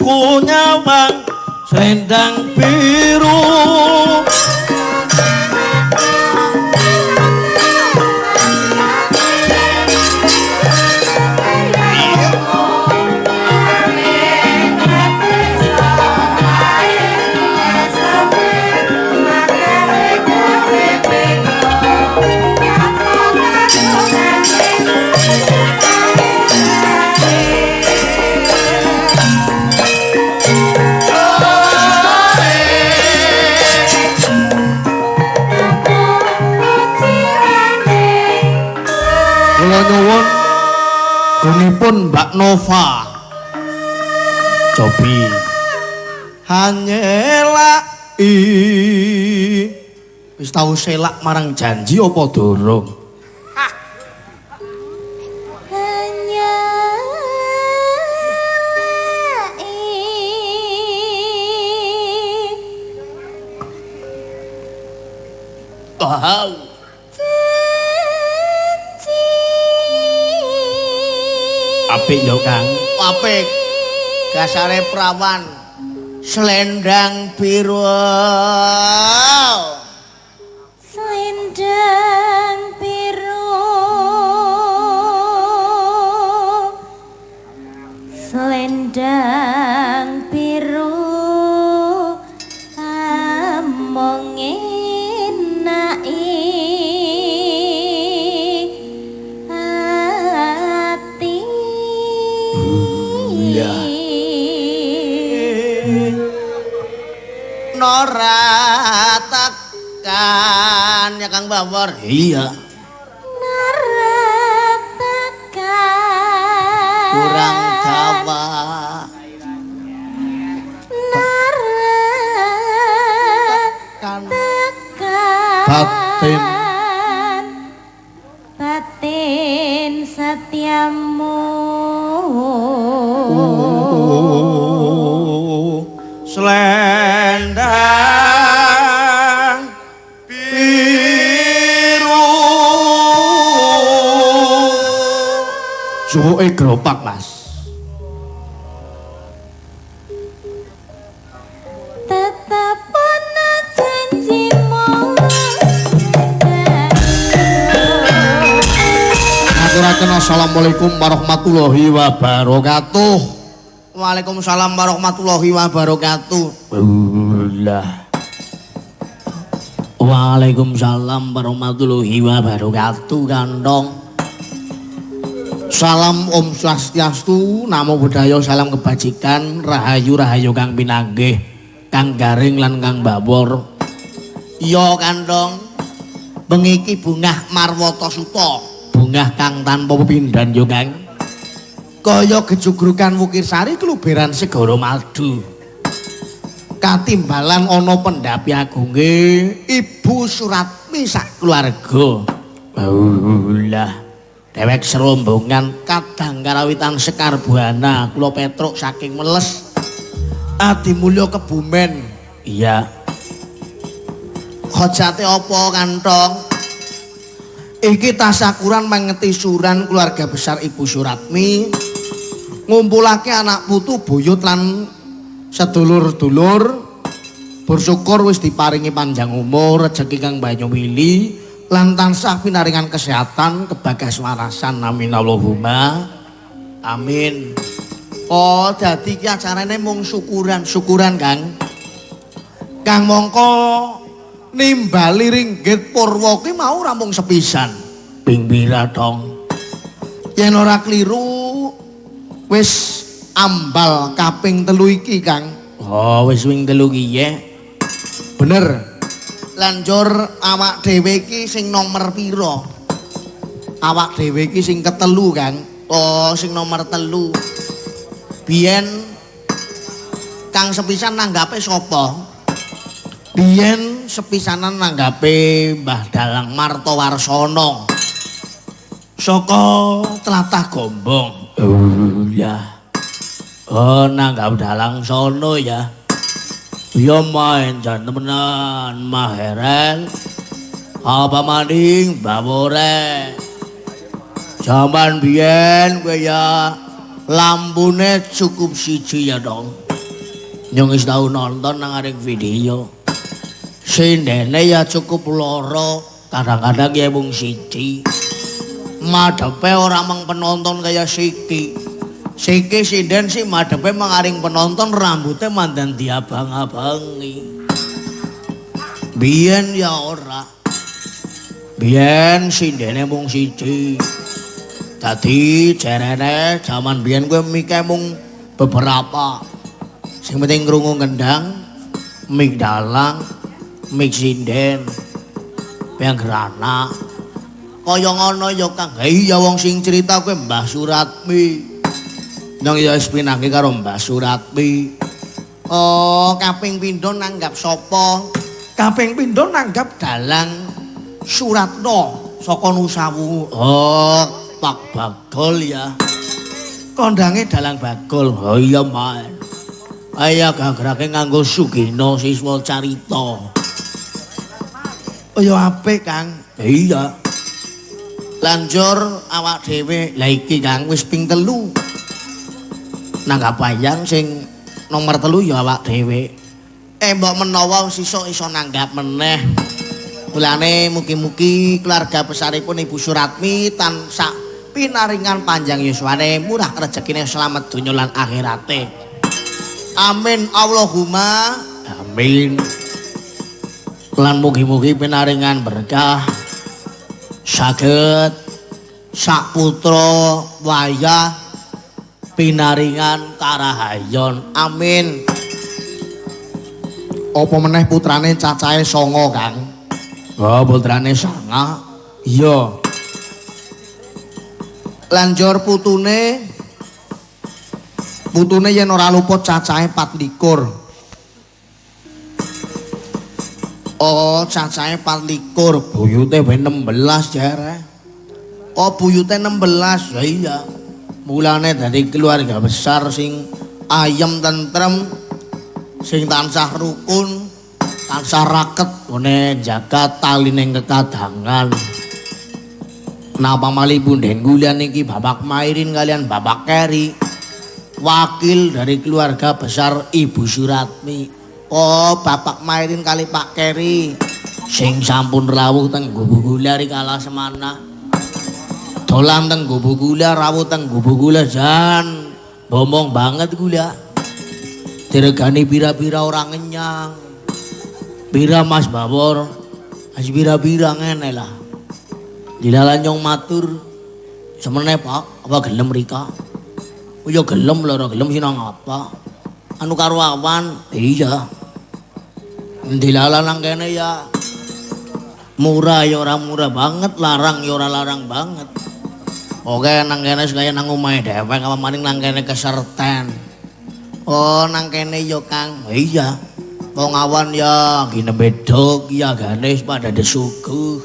Aku nyawang selendang biru. Kula nyuwun gunipun Mbak Nova. Cobi hanyelaki. Wis tau selak marang janji apa durung? Wow. Apik yo Kang. Apik. Dasare prawan selendang biru. Selendang biru. Selendang biru among enaki ati. Iya. Nora tekan ya Kang Bawor. Iya. Nora tekan. Kurang dawa. Nora Tekan. tekan. Batin. Batin setiamu. Selendang biru. Suwuke gropak, Mas. Tetep ana janjimu. Aturaken assalamualaikum warahmatullahi wabarakatuh. Waalaikumsalam warahmatullahi wabarakatuh. Lah. Waalaikumsalam warahmatullahi wabarakatuh, Kantong. Salam Om Swastiastu, namo buddhaya, salam kebajikan, rahayu rahayu kang pinanggih, Kang Garing lan Kang Bawor. Iya Kantong. Bengi iki bungah Marwata Suta. Bungah kang tanpa pepindhan yo Kang. Kaya gejugrukan Wukirsari kluberan segara madu. Katimbalan ana pendhapi agunge Ibu Suratmi sak keluarga. Lah, dewek serombongan kadang karawitan Sekar Buana kula Petruk saking Meles Adimulya Kebumen. Iya. Hojate apa Kantong? Iki tasakuran mangeti suran keluarga besar Ibu Suratmi ngumpulake anak putu buyut lan sedulur-dulur, bersyukur wis diparingi panjang umur, rejeki kang banyu wili lan tansah pinaringan kesehatan, kebagas warasan. Amin Allahumma amin. Oh, dadi iki acarane mung syukuran-syukuran Kang. Kang mongko nimbali ringgit purwa ki mau rampung sepisan. Ping pira dong? Yen ora kliru wis ambal kaping 3 iki Kang. Oh, wis wing 3 ki ye. Bener. Lanjur awak dhewe iki sing nomor pira? Awak dhewe iki sing ketelu Kang. Oh, sing nomor 3. Biyen kang sepisan nanggape sapa? Biyen sepisanan nanggape Mbah Dalang Martowarsono saka tlatah Gombong. Oh ya. Oh, nanggap dalang sono ya. Ya main jan temenan maheren. Apa maning bawore. Jaman biyen kowe ya lampune cukup siji ya dong. Nyong wis tau nonton nang arek video. Sindene ya cukup loro, kadang-kadang ya mung siji. Madhepe ora mung penonton kaya siki. Siki sinden sih madhepe mengaring penonton, rambutnya mandan diabang-abangi. Biyen ya ora. Biyen sindene mung siji. Dadi jarene jaman biyen kuwi mike mung beberapa. Sing penting ngrungu kendang, mik dalang, mik sinden, yang gerana. Kaya ngono ya Kang. Iya wong sing cerita kuwi Mbah Suratmi. Nang ya wis pinangke karo Mbah Suratmi. Oh, kaping pindho nanggap sapa? Kaping pindho nanggap dalang Suratno saka Nusawu. Oh, Pak Bagol ya. Kondange dalang Bagol. Oh iya, Man. Ayo gagrake nganggo Sugino siswa carita. Oh ya apik, Kang. Iya. Lanjur awak dhewe. Lah iki Kang wis ping 3. Nanggap wayang sing nomor 3 ya awak dhewe. Mbok menawa sesuk iso nanggap meneh. Mulane mugi-mugi keluarga besaripun Ibu Suratmi tansah pinaringan panjang yuswane, murah rezekine, slamet donya lan akhirate. Amin Allahumma amin. Lan mugi-mugi pinaringan berkah saged sak putra wayah pinaringan karahayon. Amin. Apa meneh putrane cacahe 9, Kang? Oh, putrane 9. Iya. Lanjur putune yen ora luput cacahe 24. Oh, cacahe 24, buyute ben 16 jare. Oh, buyute 16. Ya iya. Mulane dadi keluarga besar sing ayem tentrem, sing tansah rukun, tansah raket ngene jaga taline kekadangan. Napa malih punden kula niki Bapak Mairin kalian Bapak Keri, wakil dari keluarga besar Ibu Suratmi. Oh, Bapak Mairin kali Pak Keri sing sampun rawuh teng Gubugula rikala semana. Dolan teng Gubugula, rawuh teng Gubugula jan bomong banget kula. Diregani pira-pira ora ngenyang. Pira Mas Bawor, as pira-pira ngene lah. Dilalah nyong matur semene Pak, apa gelem rika? Oh ya gelem lho, ora gelem sinang apa? Anu karo awan, iya. Dilalah nang kene ya murah ya ora murah banget, larang ya ora larang banget. Oke nang kene kaya nang omahe dhewek apa maning nang kene keserten. Oh, nang kene ya Kang. Iya. Wong awan ya gine bedhog ya ganes pada disuguh.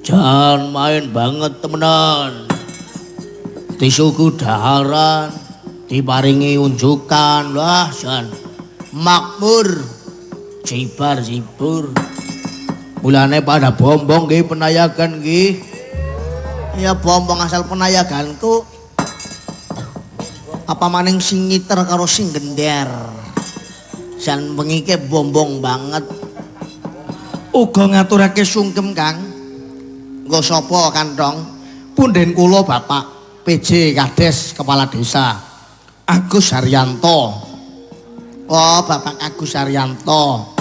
Jangan main banget temenan. Disuguh daharan, diparingi unjukan, wah jan makmur, cibar cibur. Mulane pada bombong nggih penayagan nggih. Ya bombong asal penayaganku. Apa maning sing ngiter karo sing gender. Jan wengike bombong banget. Uga ngaturake sungkem Kang. Nggo sapa Kanthong? Punden kula Bapak PJ Kades Kepala Desa Agus Haryanto. Oh, Bapak Agus Haryanto.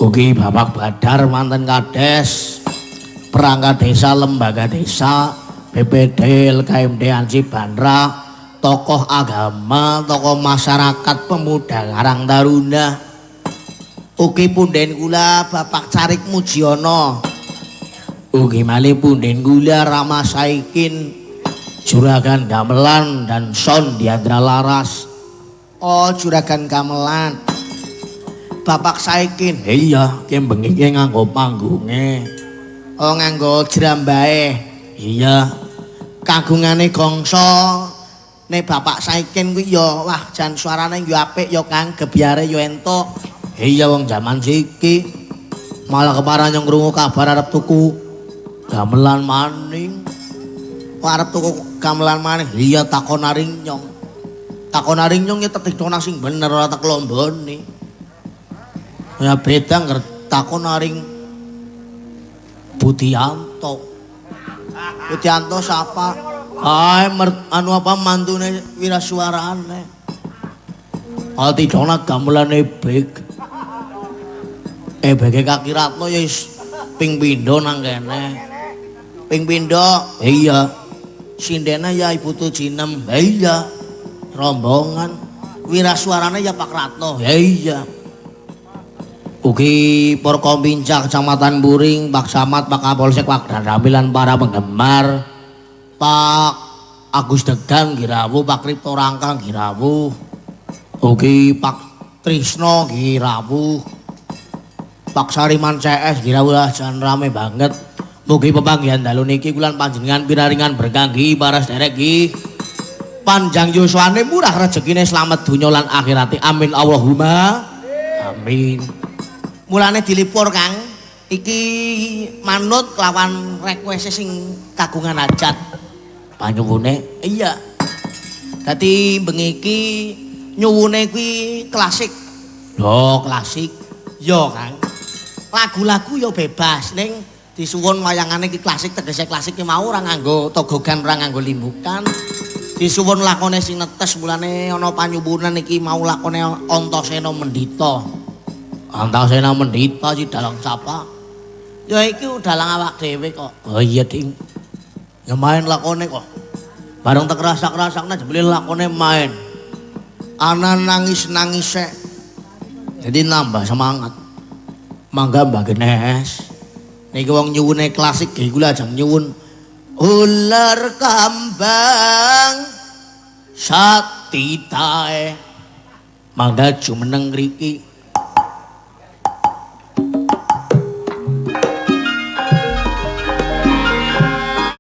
Ugi Bapak Badar mantan Kades, perangkat desa, lembaga desa, BPD, LKMD Ansi Bandra, tokoh agama, tokoh masyarakat, pemuda Karang Taruna. Ugi punden kula Bapak Carik Mujiono. Ugi malih punden kula Rama Saikin, Juragan Gamelan dan Son Diandra Laras. Oh, Juragan Gamelan. Bapak Saikin. Iya, ki bengi ki nganggo panggunge. Oh, nganggo jrambae. Iya. Kagungane gongso. Nek Bapak Saikin kuwi ya wah jan suarane ya apik ya Kang, gebyare ya entuk. Iya wong jaman siki malah keparan yang ngrungu kabar arep tuku gamelan maning. Arep tuku gamelan maning. Iya takon aring nyong. Takon aring nyong ya tetep sing bener ora tak lomboni. Ya beda ngger takon aring Budianto. Budianto sapa? Ae anu apa mantune wirasuarane. Ati dona gamelane ebeg. Ebege Kaki Ratno ya wis ping pindho nang kene. Ping pindho? Iya. Sindene ya Ibu Tujinem. Iya. Rombongan wirasuarane ya Pak Ratno. Iya. Ugi Forkopimca Kecamatan Puring, Pak Samad, Pak Kapolsek, Pak Danramil lan para penggemar, Pak Agus Degan nggih rawuh, Pak Kripto Rangka nggih rawuh. Ugi Pak Trisno nggih rawuh. Pak Sariman CS nggih rawuh, jan rame banget. Mugi pepanggihan dalu niki kula panjenengan pinaringan berkah nggih para sederek nggih. Panjang yuswane, murah rezekine, slamet donya lan akhirate. Amin Allahumma. Amin. Mulane dilipur, Kang. Iki manut lawan request sing kagungan hajat. Panyuwune? Iya. Dadi bengi iki nyuwune kuwi klasik. Lho, klasik. Yo, Kang. Lagu-lagu yo bebas ning disuwun wayangane iki klasik, tegese klasik ki mau ora nganggo togogan, ora nganggo limbukan. Disuwun lakone sing netes, mulane ana panyuwunan iki mau lakone Antasena Mendita. Antasena Mendita si dalang sapa? Ya iki dalang awak dhewe kok. Oh iya, Ding. Ya main lakone kok. Bareng tek rasak-rasakna jebule lakone main. Ana nangis-nangise. Jadi nambah semangat. Mangga Mbak Genes. Niki wong nyuwune klasik nggih kula ajeng nyuwun ular kambang satitae. Mangga jumeneng ngriki.